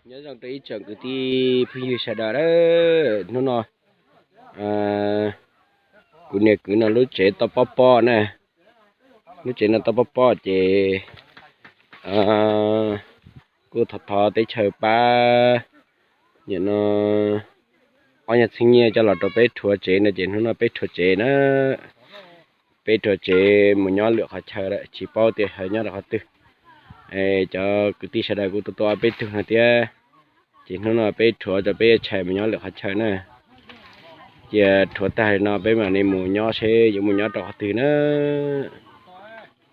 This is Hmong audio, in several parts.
Nyob zoo rau ib tsoom kwv tij phooj ywg sawv daws na, hnub no kuv niam kwv no lub tsev tau pob pob na, lub tsev no tau pob pob ces kuj thov thov teb chaws pab nim no ob nyuag txheeb nyiaj coj los rau peb rhuav tsev no ces hnub no peb rhuav tsev na, peb rhuav tsev mus nyob lwm qhov chaw lawm tsis paub tias ho nyob rau qhov twg. Cov kwv tij sawv daws kuj tuaj tuaj ob peb tug no thiab, ces hnub no peb rhuav rau peb tshais mus nyob lwm qhov chaw na. Cia rhuav tag li no peb mam li mus nyob seb yuav mus nyob rau qhov twg na.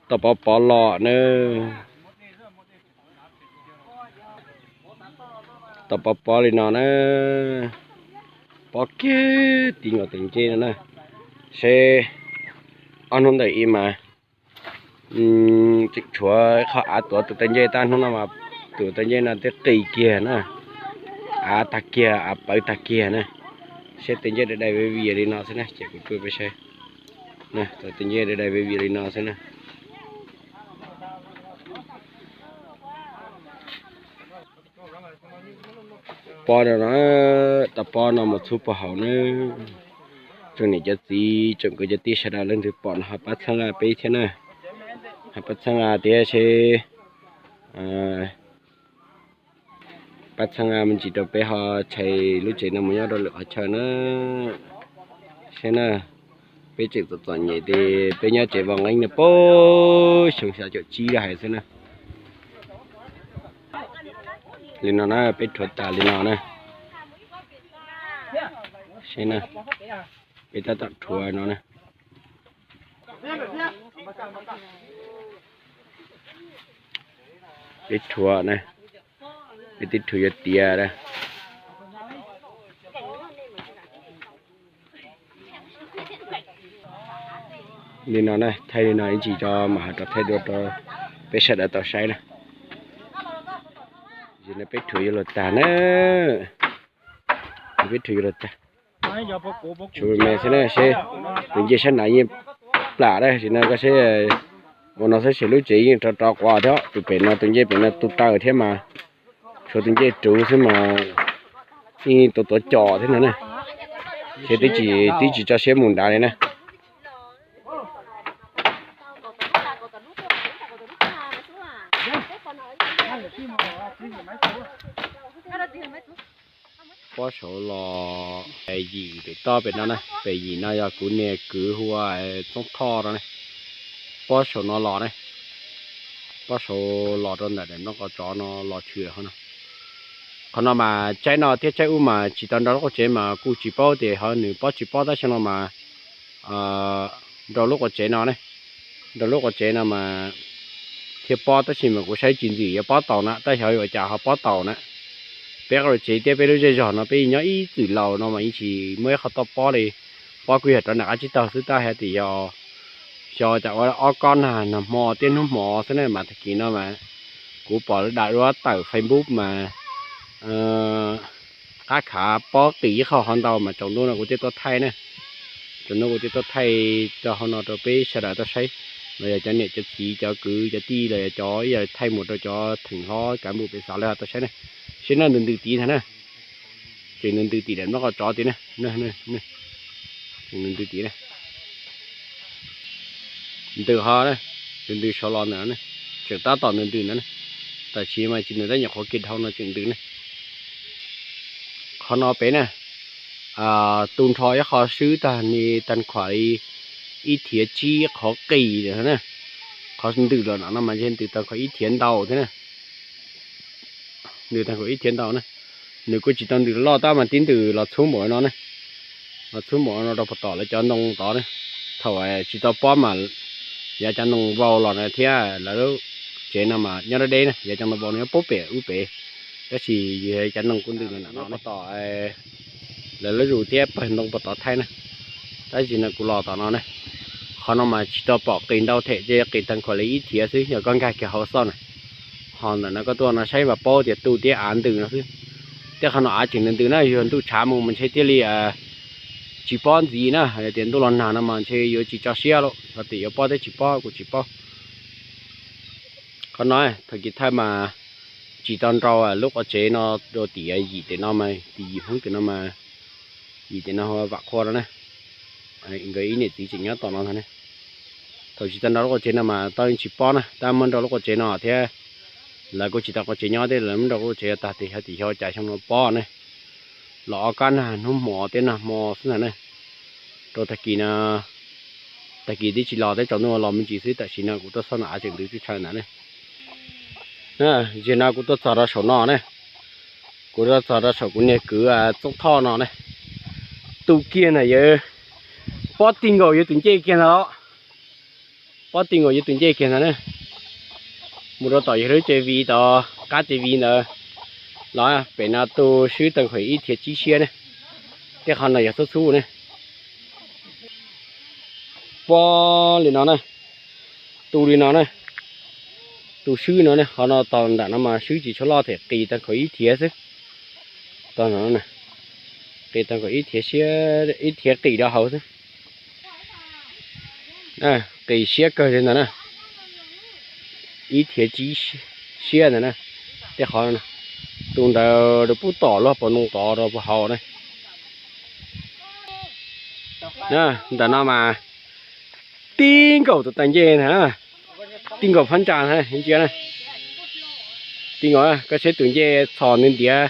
Tau pob pob los na, tau pob pob li no na, pob kiag ti nkaus tus ncej no na, seb ob hnub ntawm ib mas tseem tshuav qhov av tuav tus taw ncej tab hnub no mas tus taw ncej no twb qis kiag na, av tag kiag av pawv tag kiag na, seb taw ncej dai dai vias vias li no xwb na ces kuv tsuj peb saib, taw ncej dai dai vias vias li no xwb na. Pob no, tau pob no mus txhub puag hauv na. Tsoom niam cov txiv tsoom kwv cov tij sawv daws leej twg pom no ho pab txhawb nqa peb thiab na, ho pab txhawb nqa thiab seb pab txhawb nqa me ntsis rau peb ho tshais lub tsev no mus nyob rau lwm qhov chaw na. Saib na, peb tseem txom txom nyem ces peb nyob tsev vos nqeeb no puag xyoo xya caum tsib lawm hais xwb na. Li no na, peb rhuav tas li no na. Saib na, peb tab tom rhuav no na. Peb rhuav na, peb twb rhuav yuav tiav na. Li no na, thaij li no ib ntsis tso mam ho rov thaij dua rau peb sawv daws tau saib na. Peb rhuav yuav luag tag na, peb rhuav yuav luag tag. Tshuav me xwb na, seb tus ncej sab nav yeej plam na, sim no koj seb ua no xwb, lub tsev yeej rov rov quav thiab, tus pem no tus ncej pem no tu taw thiab mas tshuav tus ncej ruv xwb mas yeej tuav tuav cos thiab no na. Ces twb tsis, twb tsis tso siab mus nrad li na. Pob saud los yim pem toj pem no na, pem yim no yog kuv niag kwv hu ua Txoob Thoj no ne. Pob saud no los ne, pob saud los rau ntawm daim nplooj qos tsov no los tshwm hauv no. Qhov no mas tsaib no thiab tsaib ub mas tsis tau nrau lub qhov tsev mas kuj tsis paub tias ho nws pob tsis pob tab sis no mas nrau lub qhov tsev no ne, nrau lub qhov tsev no mas thiaj pob tab sis mas kuv saib tsis ntxim yuav pob taus na, tab xyov yuav cas ho pob taus na. Peb qhov tsev thiab peb lub zej zog no peb nyob ib txwm laus no mas yeej tsis muaj ib qho toj pob li, pob kuj yog rov nram qab tsib taug xwb tab hais tias yog xyov cas ua ob kob nag nag hmo thiab hnub hmo xwb na mas tag kis no mas kuv pom lawv dam duab tawm Facebook mas qab khav pob qis ib qho hov ntau mas tsaus ntuj no kuv thiaj tuaj thaij na. Tsaus ntuj kuv thiaj tuaj thaij rau hauv no rau peb sawv daws tau saib, los yog cov niam cov txiv cov kwv cov tij los yog cov ib yam thaij mus rau cov theem hlob kav npum pem xav lawv ho tau saib na. Saib no ntws ntws tid ntag na, tseem ntws ntws tim daim nplooj qos tsov tid na, tseem ntws ntws tid na. Ntws ho na, ntws ntws saud los ntawm no ne, tseem tab tom ntws ntws ntawd ne. Tam sim mas tsis ntws tab nyuam qhuav kiag dhau no tseem ntws ne. Qhov no pem na, tu nrho ib qho swb tag ni tag khuam li ib thiav tsib qhov qis na, qhov ntws los no no mas ntshe ntws tag khuam ib thiav ntau thiab na. Ntws tag khuam ib thiav ntau na. Nws kuj tsis tau ntws loj tab mas tib ntws los txhub npaum no ne, los txhub npaum no rau pem tom lawv cov ntoo tod ne. Thaum tsis tau pob mas yav cov ntoo vau los na thiab lawv lub tsev no mas nyob deb deb na, yav cov ntoo vau no nyob pub pem ub pem, tab sis cov ntoo kuj ntws no tom lawv lub zus thiab pawg ntoo pem tod thaij na. Tab sis no kuv los tom no na, qhov no mas tsis tau pom qis ntau them, ces qis tag khuam li ib thiav xwb, yog koj nkag kiag hauv xoj na. Ho ntawm no koj tuaj no saib mas paub tias tu thiab av ntws no xwb. Thiab qhov no av tseem ntws ntws na, yog ntuj tshav mus mas ntshe thiaj li tsis pob ntxiv na, yog tias ntuj los nag no mas ntshe yuav tsis tso siab lawm, yog tias yuav pob thiab tsis pob kuj tsis paub. Qhov no thaum chiv thawj mas Tsis tau nrau lub qub tsev no rau tim yim tes no mas, tim yim Hmoob tes no mas, yim tes no vam qhua no na. Nkawd ib niam txiv tseem nyob tom no ntag ne. Thaum tsis tau nrau lub qub tsev no mas tau tsis pob na, tab muab nrau lub qub tsev no thiab. Lawv kuj tsis tau qub tsev nyob thiab, lawv muab nrau lub qub tsev tag tes xyov tim xyov cas xyoo no pob ne. Los ob kab nag hnub hmo thiab nag hmo xwb ntag ne. Rau tag kis no, tag kis twb tsis los thiab, tsaus ntuj los me ntsis xwb, tam sim no kuv tuaj txog no av tseem ntws tshaw ntawd ne. Zaum no kuv tuaj txog rau saum no ne. Kuv tuaj txog rau saum kuv niag kwv Txooj Thoj no ne. Tu kiag ntawm yawg, pob ti nkaus yawg tus ncej kiag ntag los. Pob ti nkaus yawg tus ncej kiag ntag ne. Mus rau tom yawg lub tsev viv tod, qab tsev viv ntawd los pem no tu swb tau khaum ib thiav tsib siab ne. Tej qhov no yog txhub txhub ne. Pob li no na, tu li no na, tu swb no ne, qhov no tog nram no mas swb tsis tshua loj thiab, qis tau khaum ib thiav xwb. Tog no, qis tau khaum ib thiav, ib thiav qis rau hauv xwb. Qis siab kawg li ntawd na. Ib thiav tsib siab ntawd na. Tej qhov tu ntawd rau pub tom luag pov ntoo tod rau pov hauv na. Ntawm no mas tib nkaus tus tais ncej na, tib nkaus phab ntsa ntag ntsia na. Tib nkaus, koj saib tus ncej txhos nws ntiav,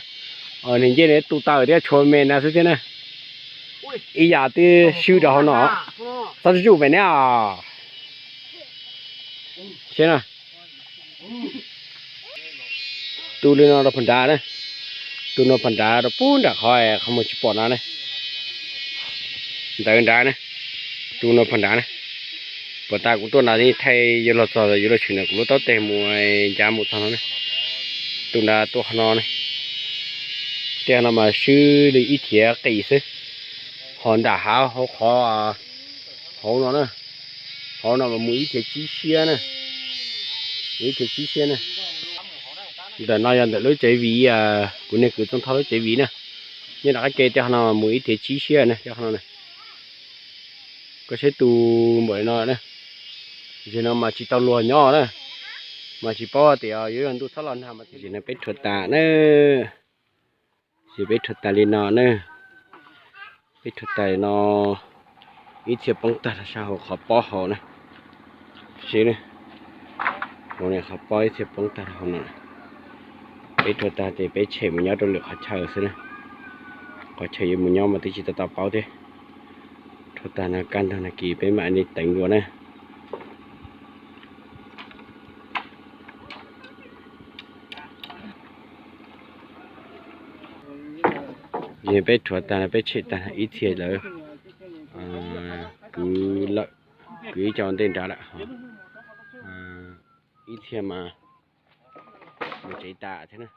nws ncej nws tu taws thiab tshuav me na xwb thiab na. Ib yam twb swb rau hauv no, txhob tsuj pem neb os. Saib na. Tu li no rau pag nrad na. Tu no pag nrad rau pub nram qhov, qhov mus tsis pom no ne. Ntawd nrad ne. Tu no pag nrad ne. Puas tas kuv tuaj nrad thaij yuav luag txog yuav luag tshwm ntawm kuv lub taub teg mus ncav mus txog no ne. Tu nrad tuaj qhov no ne. Tej no mas swb li ib thiav qis xwb. Ho nram hav hauv qhov hauv no na. Hauv no mas mus ib thiav tsib siab na. Mus ib thiav tsib siab na. Ntawm no yog ntawm lub tsev viv, kuv niag kwv Txooj Thoj lub tsev viv na. Nyob nram qab ke tej qhov no mus ib thiav tsib siab na, tej qhov no na. Koj saib tu npaum li no na. Zaum no mas tsis tau luag nyob na. Mas tsis paub tias yuav yog ntuj txhob los nag mas tiam sis no peb rhuav tas na. Ces peb rhuav tas li no na. Peb rhuav tas li no, ib txhia poob tag sab hauv qhov pob hauv na. Saib, hauv qhov pob ib txhia poob tag hauv no. Peb rhuav tag ces peb tshem mus nyob rau lwm qhov chaw xwb na. Qhov chaw yuav mus nyob mas twb tsis tau tau paub thiab. Rhuav tag no kaj ntug nag kis peb mam li teev dua na. Peb rhuav tag peb tshem tag ib txhia lawm, kwv lawm, kwv ib co ntej nrad lawm. Ib txhia mas mus tsev tas thiab na.